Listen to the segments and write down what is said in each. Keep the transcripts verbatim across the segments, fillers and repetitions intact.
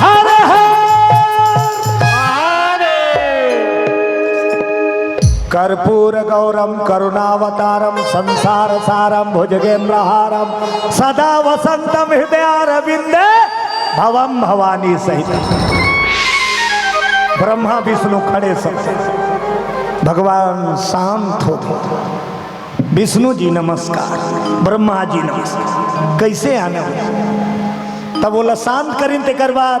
हर हर महादेव। कर्पूर गौरम करुणावतारम संसार सारम भुजगेंद्रहारम सदा वसंतम हृदयारविंदे भवम भवानी सहित। ब्रह्मा विष्णु खड़े सब, भगवान शांत हो। विष्णु जी नमस्कार, ब्रह्मा जी नमस्कार। कैसे आने हो? तब बोला शांत करिन, तेकर बाद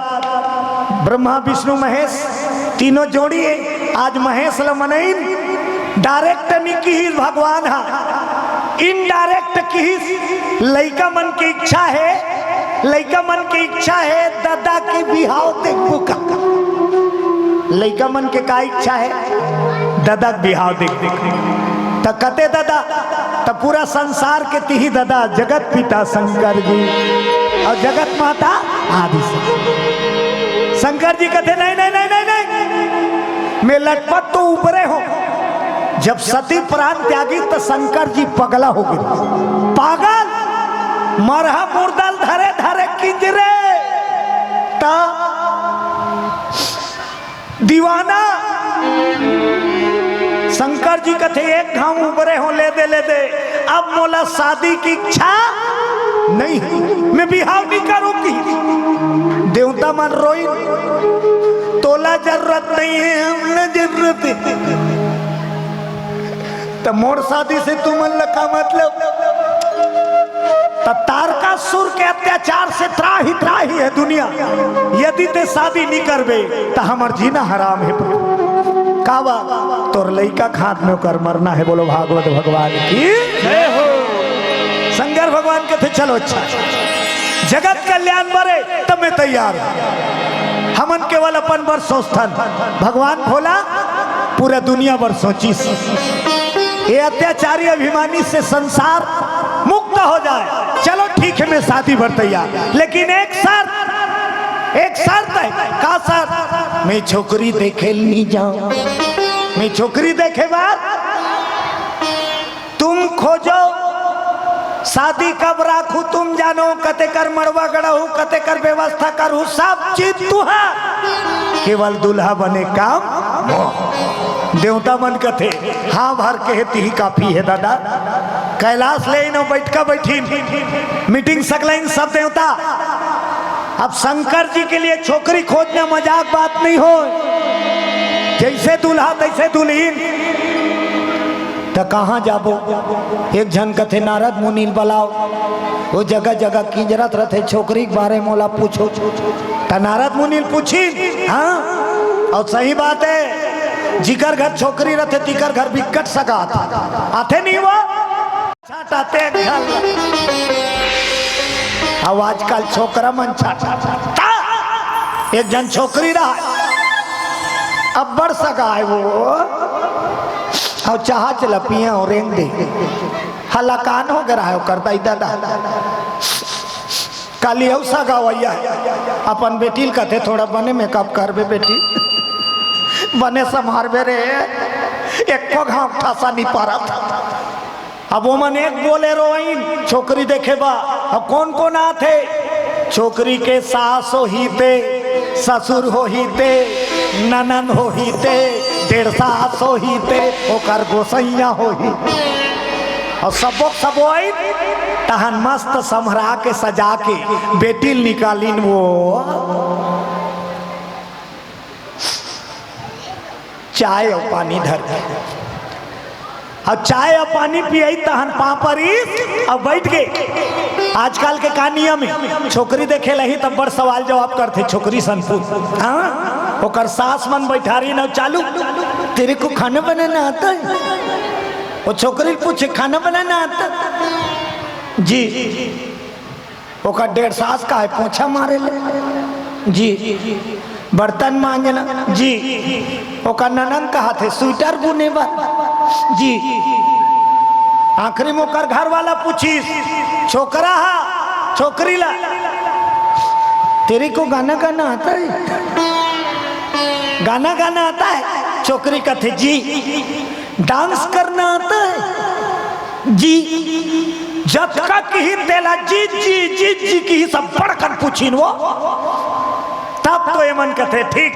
ब्रह्मा विष्णु महेश तीनों जोड़ी है। आज महेश ल मनइन डायरेक्ट नहीं किहिस भगवान हा, इनडायरेक्ट किहिस। लइका मन के इच्छा है, लइका मन के इच्छा है, ददा के बिहाव देखबो का? लइका मन के का इच्छा है? ददा के बिहाव देख देख। त कते ददा, त पूरा संसार के तिही ददा, जगत पिता शंकर जी और जगत माता आदि शक्ति। शंकर जी कहते, "नहीं, नहीं, नहीं, नहीं, नहीं, मैं लटपट तो ऊपरे हूं।" जब सती प्राण त्यागी तो शंकर जी पगला हो गए। पागल, मरहा मुर्दल धरे धरे किंजरे। त दीवाना। शंकर जी कथे, "एक घांव उबरे हो, ले दे, ले दे, अब मोला शादी की इच्छा नहीं, मैं बिहाव नहीं करूंगी।" देवता मन रोई, "तोला जरूरत नहीं है, हमला जरूरत है।" त मोर शादी से तुमन ला का मतलब? त तारकासुर के अत्याचार से त्राही त्राही है दुनिया। यदि ते शादी नी करबे त हमर जीना हराम है प्रभु। का बा? तोर लइका के हाथ में ओकर मरना है। बोलो भागवत भगवान की जय हो। शंकर भगवान कथे, "चलो अच्छा, जगत कल्याण बरे तब मैं तैयार हूं।" हमन केवल अपन बर सोचथन, भगवान भोला पूरा दुनिया बर सोचिस। ये अत्याचारी अभिमानी से संसार मुक्त हो जाए। चलो ठीक है, मैं शादी बर तैयार, लेकिन एक शर्त, एक शर्त है। का शर्त? मैं छोकरी देखे नहीं जाऊं, मैं छोकरी देखे बर तुम खोजो, शादी कब राखू तुम जानो, कतेकर मड़वा गड़हू, कतेकर व्यवस्था करहू, सब चीज तुहार, केवल दूल्हा बने काम मोर। देवता मन कथे, "हां भर कहे तिही काफी है दादा।" कैलाश ले इन बैठका बैठिन, मीटिंग सकलाइन सब देवता। अब शंकर जी के लिए छोकरी खोजना मजाक बात नहीं हो, जैसे दूल्हा तैसे दुल्हिन। त कहाँ जाबो? एक झन कथे, "नारद मुनि ल बलाओ, वो जगह जगह किंजरत रथे, छोकरी के बारे में ओला पूछो।" त नारद मुनि ल पूछिन, हाँ, और सही बात है, जिकर घर छोकरी रथे, तिकर घर बिकट सगा आथे। आथे नहीं वो? छाटाते एक झन। अब आजकल छोकरा मन छाटा। एक झन छोकरी रहा, अब्बड़ सगा है वो, और चाहा चला पिए और रेंग दे। हलाकान हो गया है ओकर दाई ददा। काली अउ सगा वैया अपन बेटी ल कथे, "थोड़ा बने मेकअप करबे बेटी, बने संभारबे रे, एको घाव ठासा नहीं पारत।" अब ओमन एक बोले रोइन छोकरी देखे बा। अब कोन कोन आथे? छोकरी के सास होही ते, ससुर होही ते, ननंद होही ते, डेढ़ सास होही ते, ओकर गोसैया होही। और सबो सबो आइन, तहन मस्त संभरा के सजा के बेटी ल निकालिन वो। चाय अउ पानी धर के, अउ चाय अउ पानी पियाई, तहन पाँव परिस अउ बैठ गे। आजकल के का नियम हे, छोकरी देखे ल आही तब बड़ सवाल जवाब करथे, छोकरी सन पूछ। हाँ, ओकर सास मन बैठारिन अउ चालू, "तेरे को खाना बनाना आता है?" वो छोकरी पूछे, "खाना बनाना आता है?" "जी।" ओकर डेढ़ सास का है, पोछा मारे ले? जी। बर्तन मांजे ना? जी। ओकर ननंद कहा थे, स्वेटर बुने बर? जी। आखिरी में ओकर घर वाला पूछिस, छोकरा हा, छोकरी ला, "तेरे को गाना गाना आता है? गाना गाना आता है?" छोकरी कथे, "जी।" "डांस करना आता है?" "जी।" जतका किही तेला जी, जी, जी, जी किही, सब बड़कन पूछिन वो। तब तो एमन कथे, "ठीक,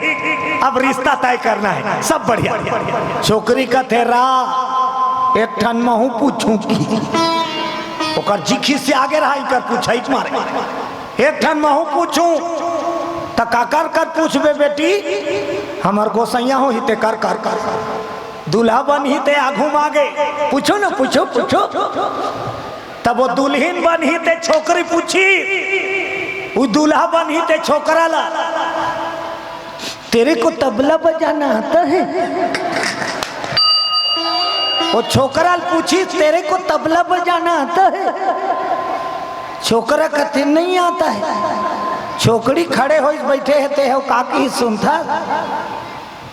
अब रिश्ता तय करना है, सब बढ़िया।" छोकरी कथे, "रा, एक ठन महू पूछूं की?" ओकर जी खिसिया गे रहा, इकर पूछाई मारे। "एक ठन महू पूछूं?" "त काकर कर पूछबे बेटी, हमर गोसैया होही ते कर, कर, कर।" दूल्हा बनही ते आघू मागे, "पूछो न, पूछो, पूछो।" तब वो दुल्हिन बनही ते छोकरी पूछी, वो दूल्हा बनही ते छोकरा ला, "तेरे को तबला बजाना आता है?" वो छोकरा ल पूछी, "तेरे को तबला बजाना आता है?" छोकरा कथे, "नहीं आता है।" छोकरी खड़े होइस बैठे हे, ते हो का की सुनथा?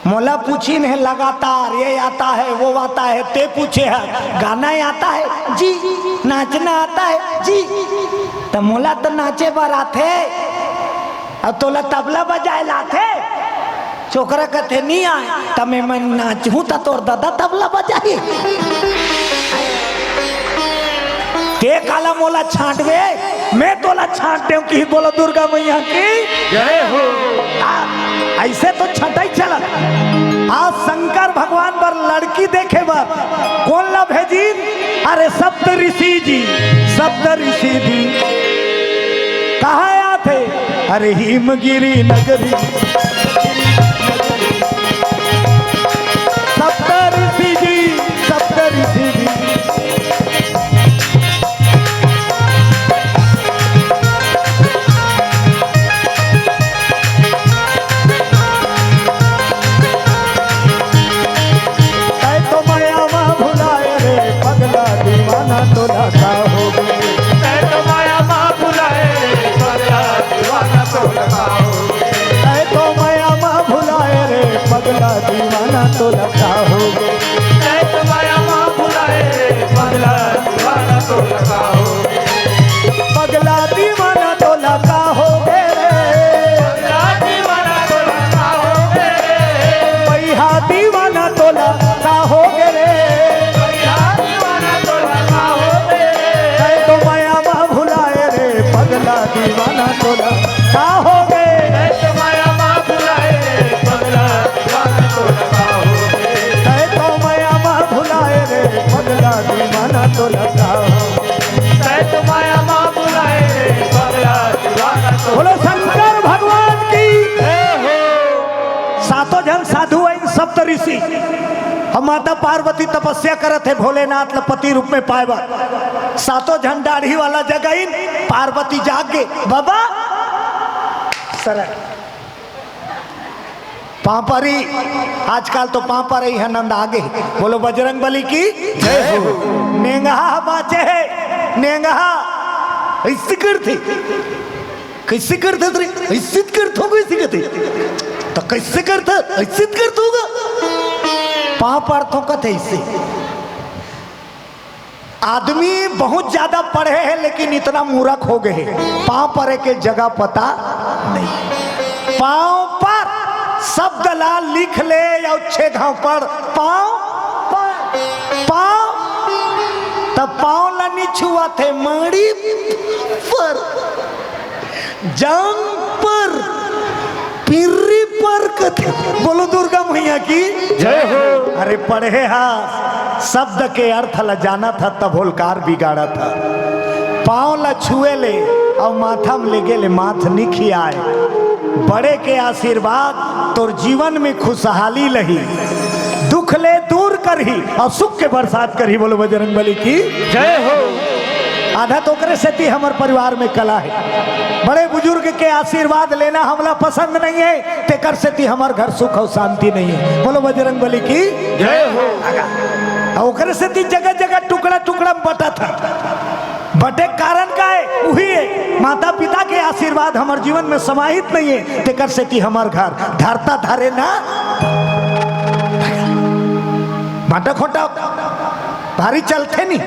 मोला पूछिन हे लगातार, "ये आता है, वो आता है," ते पूछे हे, "गाना आता है?" "जी।" "नाचना आता है?" "जी।" "त मोला त नाचे बर आथे, अउ तोला तबला बजाए ला आथे?" छोकरा कथे, "नी आय।" "त मैं, मैं नाचहूं त तोर ददा तबला बजाही?" ते काला मोला छांटबे, मैं तोला छांट देव कि बोलो दुर्गा मैया की जय हो। आ, ऐसे तो छटाई चलत। भगवान बर लड़की देखे बर कोन ला भेजिन? अरे सप्त ऋषि जी, सप्त ऋषि जी। कहाँ आथे? अरे हिमगिरी नगरी। सप्त ऋषि जी, सप्त ऋषि जी। तै तो माया मा भुलाए रे पगला दीवाना तोला का होगे। तै तो माया मा भुलाए रे पगला दीवाना तोला का होगे। तै तो माया मा भुलाए रे पगला दीवाना तोला का होगे। तै तो माया मा भुलाए रे पगला दीवाना तोला का होगे। पगला दीवाना तोला का होगे रे। पगला दीवाना तोला का होगे रे। भैया दीवाना तोला का होगे रे। भैया दीवाना तोला का होगे रे। तै तो माया मा भुलाए रे पगला दीवाना तोला का होगे। तै तो माया मा भुलाए रे पगला दीवाना तोला का होगे। तै तो माया मा भुलाए रे पगला दीवाना तोला का होगे। तै तो माया मा भुलाए रे पगला दीवाना तोला। बोलो शंकर भगवान की। जय हो। सातों झन साधु आइन, सप्त ऋषि। अब माता पार्वती तपस्या करत हे भोलेनाथ ल पति रूप में पाए बर। सातों झन दाढ़ी वाला जग आइन, पार्वती जाग गे, बाबा शरण। पाँव परी, आजकल तो पाँव परई ह नंदा गे। बोलो बजरंग बली की जय हो। नेंगहा बाचे हे, नेंगहा। ऐसे करथे, कैसे करथे रे? ऐसे करथो, कैसे करथे? तो कैसे करथे? ऐसे करथो गा। पाँव परथो कथे ऐसे। आदमी बहुत ज्यादा पढ़े हे, लेकिन इतना मूर्ख हो गए हे, पाँव परे के जगह पता नहीं। पाँव पर शब्द ला लिख ले या छे घाव पढ़, पाँव पर, पाँव, तब पाँव ला नी छुआथे, माड़ी पर, जांग पर, पिर्री पर कथे। बोलो दुर्गा मैया की जय हो। अरे पढ़े हा, शब्द के अर्थ ल जानत ह, तब होलकार बिगाड़त ह। पाँव ल छुए ले अउ माथा म लेगे ले माथ नी खियाय। बड़े के आशीर्वाद तोर जीवन में खुशहाली लही, दुख ले दूर करही अउ सुख के बरसात करही। बोलो बजरंग बली की जय हो। आधा तो ओकरे सेती हमर परिवार में कला हे। बड़े बुजुर्ग के आशीर्वाद लेना हमला पसंद नहीं है, तेकर सेती हमर घर सुख अउ शांति नहीं है। बोलो बजरंग बली की जय हो। अउ ओकरे सेती जगह जगह टुकड़ा टुकड़ा में बटत हे। बटे के कारण का है? उही है, माता पिता के आशीर्वाद हमर जीवन में समाहित नहीं है, तेकर सेती हमर घर धरता धरे ना। बांटा खोटा भारी चलथे नहीं।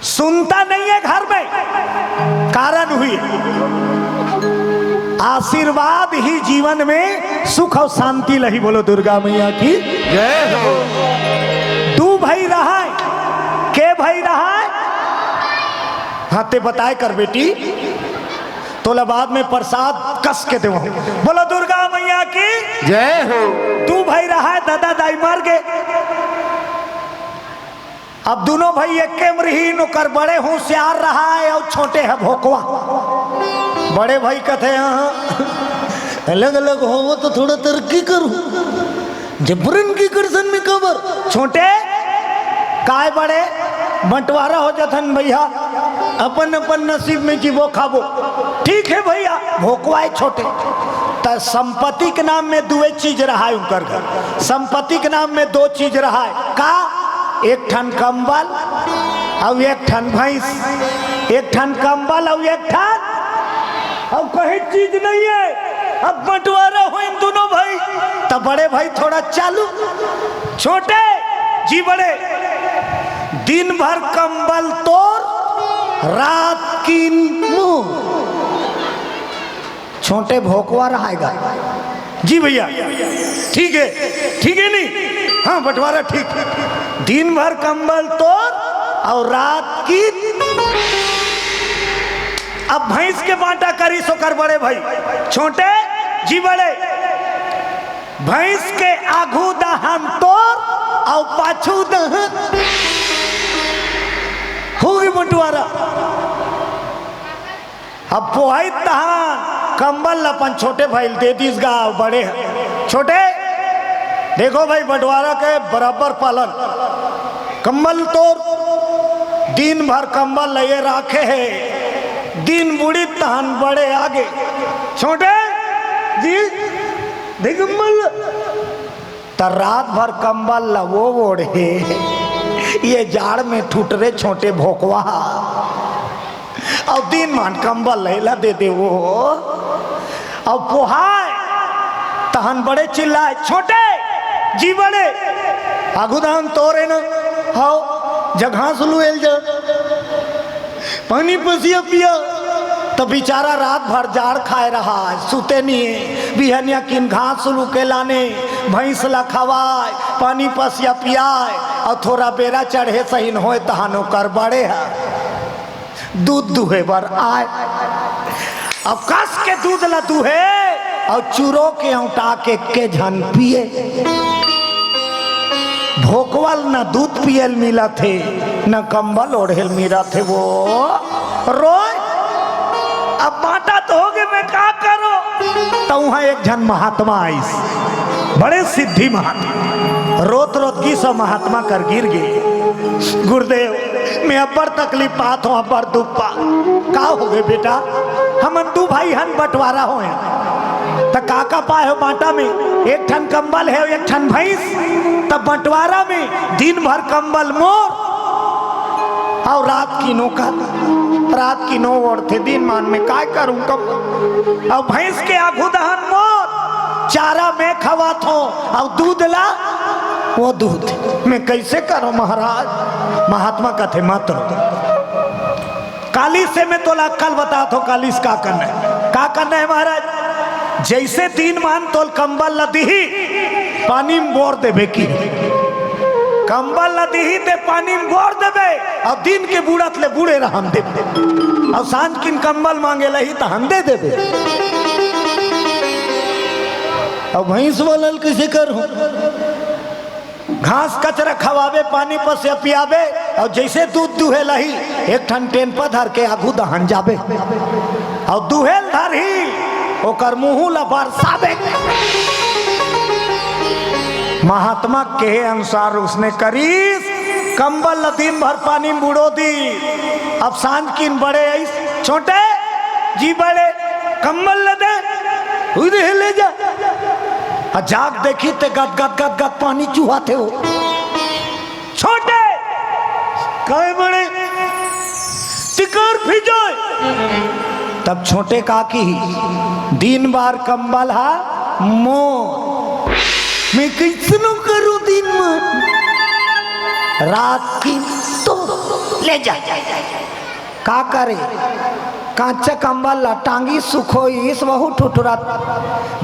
सुनता नहीं है घर में, कारण हुई आशीर्वाद ही जीवन में सुख और शांति लही। बोलो दुर्गा मैया की जय हो। दू भाई रहा है, के भाई रहा है? हाँ, ते बताए कर बेटी, तोला बाद में प्रसाद कस के देवहूं। बोलो दुर्गा मैया की जय हो। दू भाई रहा है, दादा दाई मर गए। अब दोनों भाई एके म रहिन, ओकर बड़े होशियार रहा है और छोटे है भोकवा। बड़े भाई कथे, "हाँ, अलग अलग होवो तो थोड़ा तरक्की करूं, जबरन की करसन में कबर।" छोटे, "काय बड़े, बंटवारा हो जथन भैया, अपन अपन नसीब में जीवो खाबो।" ठीक है भैया, भोकवा है छोटे। त संपत्ति के नाम में दुए चीज रहा है उनकर घर। संपत्ति के नाम में दो चीज रहा है। का? एक ठन कंबल अउ एक ठन भैंस। एक ठन कंबल अउ एक ठन, अउ कहीं चीज नहीं है। अब बंटवारा हो इन दोनों भाई, त बड़े भाई थोड़ा चालू, छोटे जी बड़े, दिन भर कंबल तोर, रात कीन मोर। छोटे भोकवा रहेगा। जी भैया, ठीक है, ठीक है नहीं? हाँ, बंटवारा ठीक। दिन भर कंबल तोर और रात की। अब भैंस के बांटा करिस ओकर बड़े भाई। छोटे जी बड़े, भैंस के आघू दहन तोर अउ पाछू दहन होगे बंटवारा। अब पोहाई तहन कंबल ल अपन छोटे भाई ल दे दिस गा, बड़े ह। छोटे, देखो भाई, बंटवारा के बराबर पालन। कंबल तोर दिन भर कंबल ल ये राखे हे, दिन बुड़ी तहन बड़े आगे। छोटे जी, दे कंबल। त रात भर कंबल ल वो ओढ़े, ये जाड़ में ठुटरे छोटे भोकवा। अउ दिन मान कंबल ल एला दे दे वो। अउ पोहाय तहन बड़े चिल्लाय, "छोटे जी बड़े, आघू दहन तोरे न, हव, जा घास लुएल जा।" पानी पसिया पिया। त बेचारा रात भर जाड़ खाय रहा, सुते नहीं हे। बिहनिया किन घास लुके लाने, भैंस ल खवाय, पानी पसिया पियाय, अउ थोरा बेरा चढ़े सहिन होय तहन ओकर बड़े ह दूध दुहे बर आय। अब कस के दूध ल दुहे अउ चुरो के औंटा के के झन पिए। भोकवा ल न दूध पिए ल मिलत हे, न कंबल ओढ़े ल मिलत हे। वो रोय, "अब बांटा तो होगे, मैं का करो?" त उहां एक झन महात्मा आइस, बड़े सिद्धि महात्मा। रोत रोत गिस अउ महात्मा कर गिर गे, "गुरुदेव, मैं अब्बड़ तकलीफ पात हों, अब्बड़ दुख पात।" "का होगे बेटा?" "हमन दू भाई हन, बंटवारा होय।" "त का का पाय हो बांटा में?" "एक ठन कंबल हे, एक ठन भैंस।" "त बंटवारा में दिन भर कंबल मोर, अउ रात किन ओकर, रात किन ओ ओढ़थे, दिन मान में काय करूं कंबल? अउ भैंस के आघू दहन मोर, चारा मैं खवात हों, अउ दूध ला वो दूध, मैं कइसे करों महाराज?" महात्मा कथे, "मत रो।" काली से मैं तोला अक्कल बतात हों, काली से का करना हे, का करना हे महाराज? जइसे दिन मान तोल कंबल ल दिही, पानी म बोर देबे की। कंबल ल दिही ते पानी म बोर देबे, अउ दिन के बुड़त ले बुड़े रहन देबे, अउ सांझ किन कंबल मांगे ल आही तहन दे देबे। अउ भैंस वाला ल कइसे करहूं? घास कचरा खवाबे, पानी पसिया पियाबे, अउ जइसे दूध दुहे ल आही, एक ठन टेनपा धर के आघू दहन जाबे, अउ दुहे ल धरही, ओकर मुंहू ल बरसाबे। महात्मा के कहे अनुसार उसने करिस, कंबल ल दिन भर पानी म बुड़ो दिस। अब सांझ किन बड़े आइस, "छोटे जी बड़े, कंबल ल दे, उदे ले जा।" अउ जाग देखी ते गद गद गद गद पानी चुहाथे वो। "छोटे, काय बड़े, तिकर फिजोय।" तब छोटे का किही, "दिन भर कंबल हा मोर, मैं कइसनो करूं दिन म, रात किन तो ले जा।" का करे, कांचा कंबल ला टांगिस, सुखोइस, वहू ठुठुरत।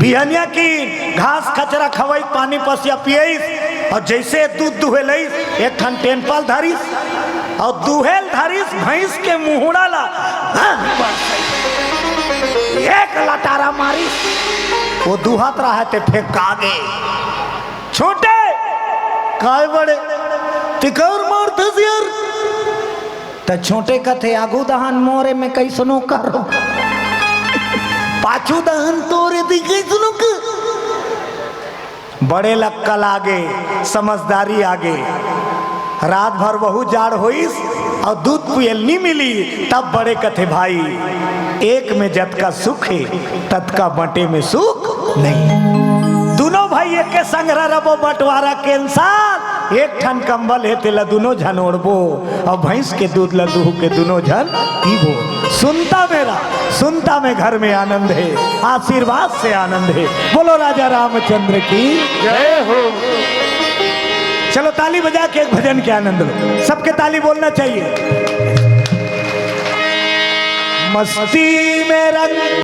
बिहनिया किन घास कचरा खवइस, पानी पसिया पियइस, अउ जइसे दूध दुहे लइस, एक ठन टेनपा ल धरिस, अउ दुहे ल धरिस, भैंस के मुहड़ा ला, एक लटारा मारिस, वो दुहत रहा ते फेंका गे। "छोटे, काय बड़े, तिकर मारथस यार?" त छोटे कथे, "आगू दहन मोरे, मैं कइसनो करों, पाछू दहन तोरे, तैं कइसनो कर।" बड़े ल अक्कल आगे, समझदारी आगे। रात भर वहू जाड़ होइस अउ दूध पिये ल नी मिली, तब बड़े कथे, "भाई, एक में जतका सुख हे, ततका बंटे में सुख नहीं।" दूनों भाई एके संघरा रबो, बंटवारा के अनुसार एक ठन कंबल हे, तेला दूनों झन ओढ़बो, अउ भैंस के दूध ल दूह के दूनों झन पीबो। सुनता मेरा, सुनता में घर में आनंद हे, आशीर्वाद से आनंद हे। बोलो राजा रामचंद्र की जय हो। चलो ताली बजा के एक भजन के आनंद लो, सबके ताली बोलना चाहिए। मस्ती में रंग